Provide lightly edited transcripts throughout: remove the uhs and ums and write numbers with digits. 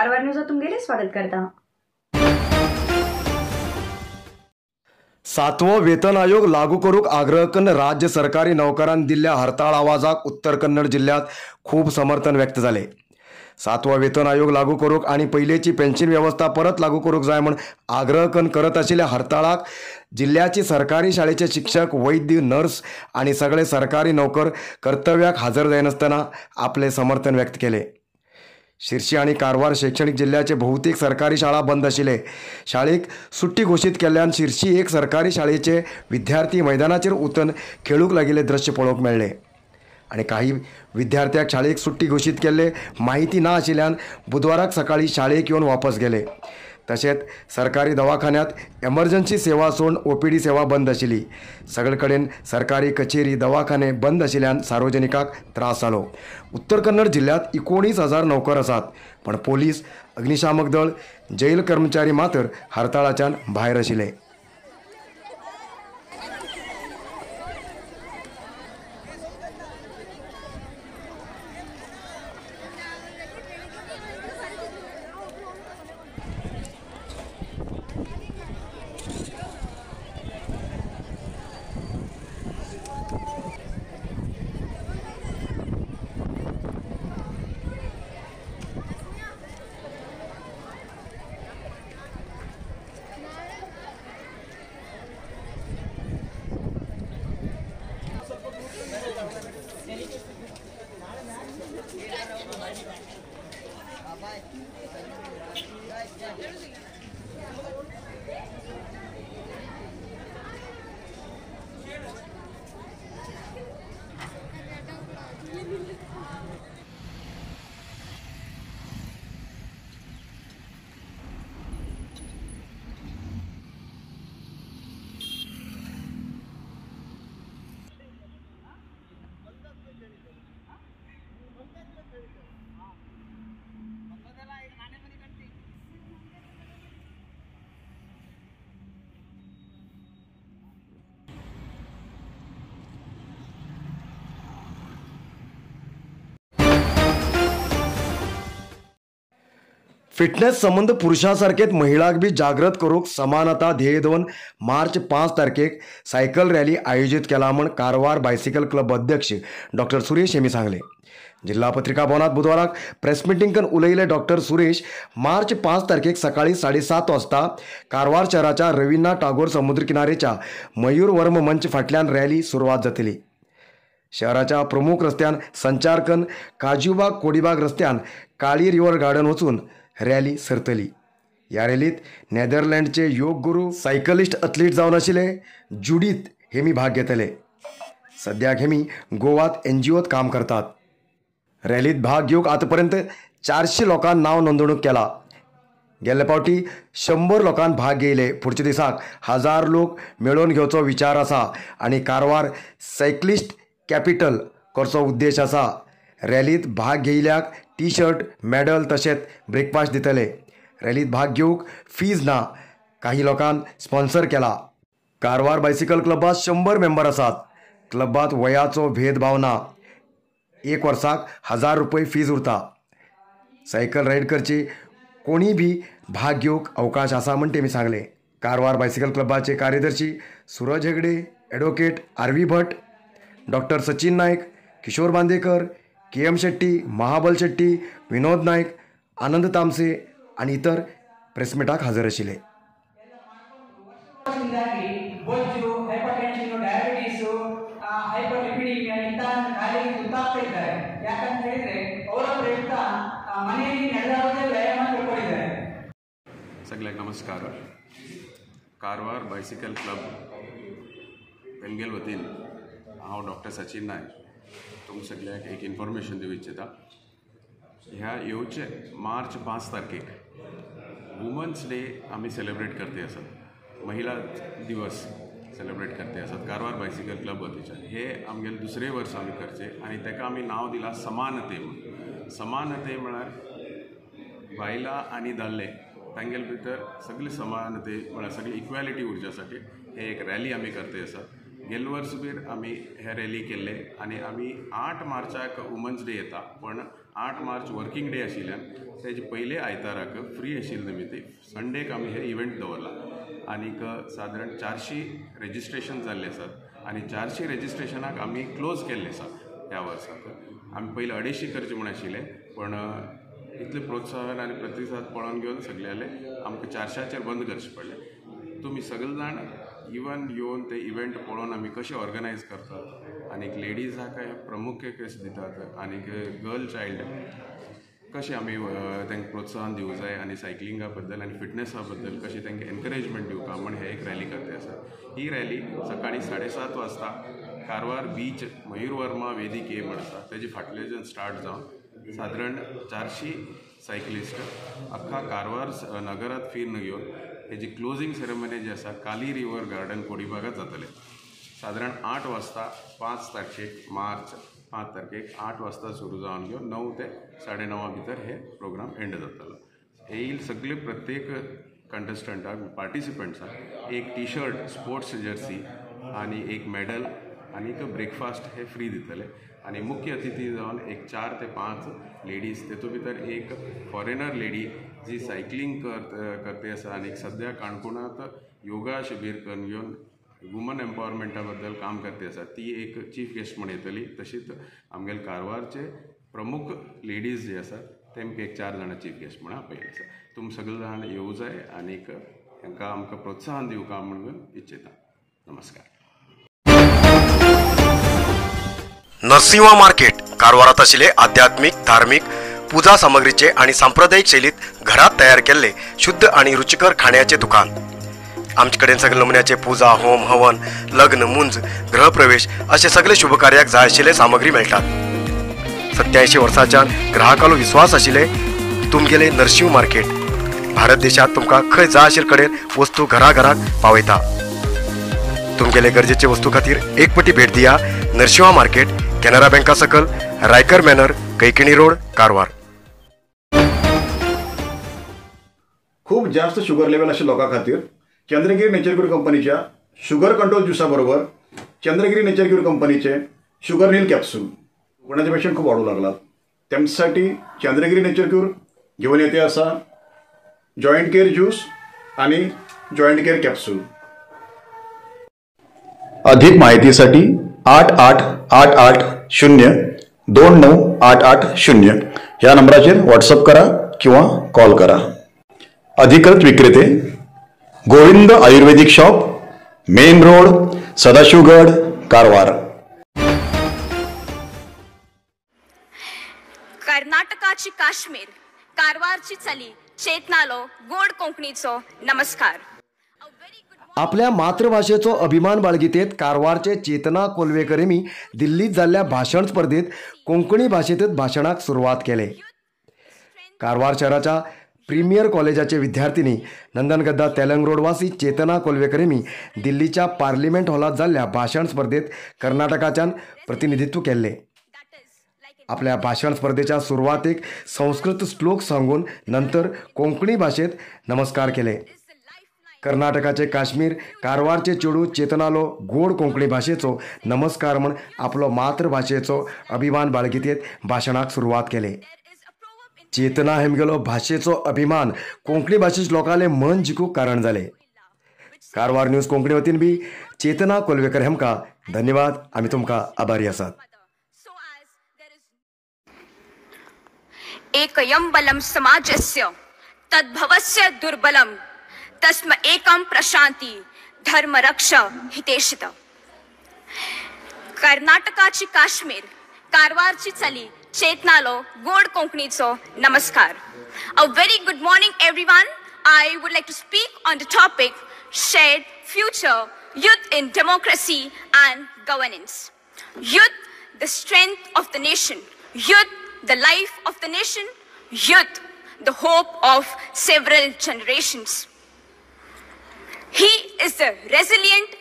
कारवार न्यूजात तुमगेले स्वागत करता। सातवो वेतन आयोग लागू करूक आग्रह करून राज्य सरकारी नौकरांनी दिल्ल्या हरताळ आवाजाक उत्तर कन्नड जिल्ह्यात खूब समर्थन व्यक्त जाले। सातवो वेतन आयोग लागू करूक आणि पहिलेची पेन्शन व्यवस्था परत लागू करूक जाय म्हण आग्रह करून करत आशिल्ल्या हरताळाक जिल्ह्याची सरकारी शाळेचे शिक्षक, वैद्य, नर्स आणि सगळे सरकारी नोकर कर्तव्याक हजर जायनासतना आपले समर्थन व्यक्त केले। शिरशी आणि कारवार शैक्षणिक जिल्ह्याचे बहुतेक सरकारी शाळा बंद आशिल्ले। शाळेक सुट्टी घोशीत केल्ल्यान शिरशी एक सरकारी शाळेचे विद्यार्थी मैदानाचेर उतन खेळूंक लागिल्ले दृश्य पळोवंक मेळ्ळे आणि काही विद्यार्थ्यांक शाळेक सुट्टी घोशीत केल्ले माहिती ना आशिल्ल्यान बुधवाराक सकाळी शाळेक येवन वापस गेले। तशेंच सरकारी दवाखान्यात एमर्जन्सी सेवा सोडून ओपीडी सेवा बंद आशिल्ली। सगळे कडेन सरकारी कचेरी, दवाखाने बंद आशिल्ल्यान सार्वजनिकांक त्रास जालो। उत्तर कन्नड जिल्ह्यात 19,000 नोकर आसात, पण पोलीस, अग्निशामक दळ, जेल कर्मचारी मात्र हरताळाच्यान भायर आशिल्ले। फिटनेस संबंद पुरुषासारखेच महिलांक बी जागृत करूंक समानता ध्येय दवरून मार्च 5 तारखेक सायकल रॅली आयोजीत केला म्हण कारवार बायसिकल क्लब अध्यक्ष डॉक्टर सुरेश हेमी सांगले। जिल्हा पत्रिका भवनात बुधवाराक प्रेस मिटींग करून उलयले डॉक्टर सुरेश मार्च 5 तारखेक सकाळी 7:30 वाजता कारवार शहराच्या रवींद्रनाथ टागोर समुद्र किनारेच्या मयूर वर्म मंच फाटल्यान रॅली सुरवात जातली। शहराच्या प्रमुख रस्त्यान संचार करून काजूबाग कोडीबाग रस्त्यान काळी रिवर गार्डन वचून रॅली सरतली। ह्या रॅलीत नेदरलँडचे योग गुरू, सायकलिस्ट अथलीट जावन आशिल्ले जुडीत हेमी भाग घेतले। सद्याक हेमी गोवात एनजीओत काम करतात। रॅलीत भाग घेवंक आतापर्यंत 400 लोकांक नांव नोंदणूक केला। गेल्ले फावटी 100 लोकांक भाग घेयले। फुडच्या दिसाक 1000 लोक मेळोवन घेवचो विचार आसा आनी कारवार सायकलिस्ट कॅपिटल करचो उद्देश आसा। रॅलीत भाग घेयल्याक टी शर्ट, मॅडल तशेंच ब्रेकफास्ट दितले। रॅलीत भाग घेवंक फीज ना, काही लोकांक स्पॉन्सर केला। कारवार बायसिकल क्लबात 100 मेंबर आसात। क्लबात वयाचो भेदभाव ना। एक वर्साक 1000 रुपये फीज उरता। सायकल रायड करची कोणी बी भाग घेवंक अवकाश आसा म्हण तेमी सांगले। कारवार बायसिकल क्लबाचे कार्यदर्शी Suraj Hegde, advocate R V Bhat, doctor Sachin Naik, Kishore Bandekar, K M Shetty, Mahabal Shetty, Vinod Naik, Anand Tamse आणि इतर प्रेसमिटाक हजर आशिल्ले। सगळ्यांक नमस्कार। कारवार बायसिकल क्लब बेलगेल वतीन हांव डॉक्टर सचिन नायक तुमकां सगळ्यांक एक इन्फॉर्मेशन दिवंक इच्छिता। ह्या येवचे मार्च 5 तारखेक वुमन्स डे आमी सेलिब्रेट करते आसात, महिला दिवस सेलिब्रेट करते आसात कारवार बायसिकल क्लब वतीच्यान। हे आमगेले दुसरे वर्स आमी करचे आनी ताका आमी नांव दिलां समानते म्हणून। समानते म्हळ्यार बायलां आनी दादले तांगेले भितर सगळी समानते म्हळ्यार सगळी इक्वॅलिटी उरच्या साठी हे एक रॅली आमी करते आसात। गेले वर्स बीर आमी हे रॅली केल्ले आनी आमी 8 मार्चाक वुमन्स डे येता, पण 8 मार्च वर्किंग डे आशिल्ल्यान तेजे पयले आयताराक फ्री आशिल्ले निमित्त संडेक आमी हे इव्हेंट दवरला आनीक सादारण 400 रेजिस्ट्रेशन जाल्ले आसात आनी 400 रेजिस्ट्रेशनाक आमी क्लोज केल्ले आसा. ह्या वर्साक आमी पयले 250 करचे म्हूण आशिल्ले, पण इतलें प्रोत्साहन आनी प्रतिसाद पळोवन घेवन सगळ्यांले आमकां 400चेर बंद करचें पडलें. तुमी सगळे जाण इवन येवन ते इव्हेंट पळोवन आमी कशें ऑर्गनायज करतात आनीक लेडीजाक प्रमुख्य कशें दितात आनीक गर्ल चायल्ड कशें आमी तांकां प्रोत्साहन दिवंक जाय आनी सायकलिंगा बद्दल आनी फिटनेसा बद्दल कशें तांकां एनकरेजमेंट दिवपा म्हण हे एक रॅली करते आसा. ही रॅली सकाळीं 7:30 वाजता कारवार बीच मयूर वर्मा वेदिके म्हण आसा तेजे फाटल्यान स्टार्ट जावन सादारण 400 सायकलिस्ट अख्खा कारवार नगरात फिरून घेवन हेजी क्लोजींग सेरेमनी जी आसा काली रिवर गार्डन कोडीबागात जातले. सादारण 8 वाजता 5 तारखेक मार्च 5 तारखेक 8 वाजता सुरू जावन घेवन 9 ते 9:30 भितर हे प्रोग्राम एंड जातलो. येईल सगळे प्रत्येक कंटेस्टंटाक पार्टिसिपंट्साक एक टी शर्ट, स्पोर्ट्स जर्सी आनी एक मेडल आनी एक ब्रेकफास्ट हे फ्री दितले. आनी मुख्य अतिथी जावन एक 4 ते 5 लेडीज, तेतूंत भितर एक फॉरेनर लेडी जी सायकलींग करते आसा आनी सद्या काणकोणांत योगा शिबीर करून घेवन वुमन एम्पावरमेंटा बद्दल काम करते आसा, ती एक चीफ गेस्ट म्हूण येतली. तशीच आमगेले कारवारचे प्रमुख लेडीज जे आसा तेमकां एक 4 जाणां चीफ गेस्ट म्हूण आपयले आसा. तुमी सगळे जाण येवं जाय आनीक तांकां आमकां प्रोत्साहन दिवंक म्हणून इच्छिता. नमस्कार. नरसिंहा मार्केट कारवारात आशिल्ले आध्यात्मिक, धार्मिक पूजा सामग्रीचे आणि सांप्रदायिक शैलीत घरात तयार केल्ले शुद्ध आणि रुचिकर खाण्याचे दुकान. आमचे कडेन सगळे नमुन्याचे पूजा, होम, हवन, लग्न, मुंज, गृहप्रवेश असे सगळे शुभकार्याक जाय आशिल्ले सामग्री मेळटात. 87 वर्सांच्यान ग्राहकालो विश्वास आशिल्ले तुमगेले नरसिंह मार्केट भारत देशात तुमकां खंय जाय आशिल्ले कडेन वस्तू घराघराक पावयता. तुमगेले गरजेचे वस्तू खातीर एक पटी भेट दिया नरसिंहा मार्केट, केनरा बँका सकल, रायकर मॅनर, कैकिणी रोड, कारवार. खूप जास्त शुगर लेवल अशा लोकां खातीर चंद्रगिरी नेचर क्यूर कंपनीच्या शुगर कंट्रोल ज्युसा बरोबर चंद्रगिरी नेचर क्यूर कंपनीचे शुगर नील कॅप्सूल कोणाचे पेशंट खूप वाढू लागलात त्यांच्यासाठी चंद्रगिरी नेचर क्यूर घेऊन येते असा जॉईंट केअर ज्यूस आणि जॉईंट केअर कॅप्सूल. अधिक माहितीसाठी 8 8 8 8 0 2 9 8 8 0 या नंबराचेर व्हॉट्सअप करा किंवा कॉल करा. अधिकृत विक्रेते Govind Ayurvedic shop, main road, Sadashivgad, Karwar. कर्नाटकाची Kashmir, कारवारची चली चेतनालो गोड कोंकणीचो नमस्कार. आपल्या मातृभाषेचो अभिमान बाळगितेत कारवारचे चेतना कोलवेकर हेमी दिल्लीत जाल्ल्या भाशण स्पर्धेत कोंकणी भाशेंतच भाशणाक सुरवात केले. कारवार शहराच्या प्रीमियर कॉलेजाचे विद्यार्थिनी नंदनगद्दा तेलंग रोडवासी चेतना कोलवेकर हेमी दिल्लीच्या पार्लिमेंट हॉलात जाल्ल्या भाशण स्पर्धेत कर्नाटकाच्यान प्रतिनिधित्व केल्ले. आपल्या भाशण स्पर्धेच्या सुरवातेक संस्कृत श्लोक सांगून नंतर कोंकणी भाशेत नमस्कार केले. कर्नाटकाचे काश्मीर, कारवारचे चेडू चेतनालो गोड कोंकणी भाशेचो नमस्कार म्हण आपलो मातृभाशेचो अभिमान बाळगितेत भाशणाक सुरवात केले. चेतना हेमगेलो भाशेचो अभिमान कोंकणी भाशेच लोकांले मन जिखूंक कारण जाले. कारवार न्यूज कोंकणी वतीन बी चेतना कोलवेकर हेमकां धन्यवाद. आमी तुमकां आभारी आसात. एकयं बलं समाजस्य तद्भवस्य दुर्बलं तस्म एकं प्रशांती धर्म रक्ष हितेशित. कर्नाटकाची काश्मीर, कारवारची चली चेतनालो गोड कोंकणीचो नमस्कार. A very good morning everyone. I would like to speak on the topic shared future, youth in democracy and governance. Youth, the strength of the nation. Youth, the life of the nation. Youth, the hope of several generations. He is the resilient,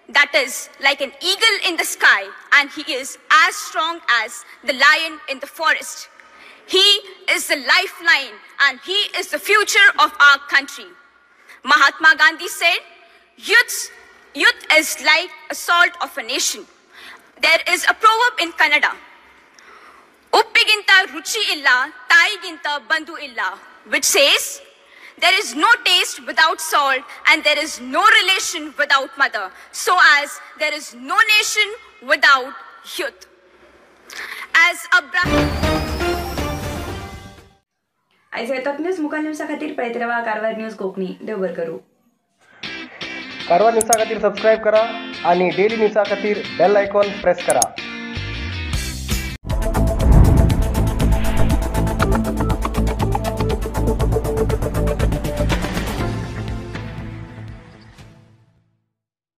that is like an eagle in the sky, and he is as strong as the lion in the forest. He is the lifeline and he is the future of our country. Mahatma Gandhi said, youths Youth is like a salt of a nation. There is a proverb in Kannada, ಉಪ್ಪಿಗಿಂತ ರುಚಿ ಇಲ್ಲ, ತಾಯಿಗಿಂತ ಬಂಧು ಇಲ್ಲ, which says there is no taste without salt and there is no relation without mother, so as there is no nation without youth. As Abraham आयज येतात news मुखार न्यूजा खातीर पळयत रावा कारवार न्यूज कोंकणी. देव बरें करूं. कारवार न्यूजा खातीर सबस्क्रायब करा आणि डेली न्यूजा खातीर बेल आयकॉन प्रेस करा.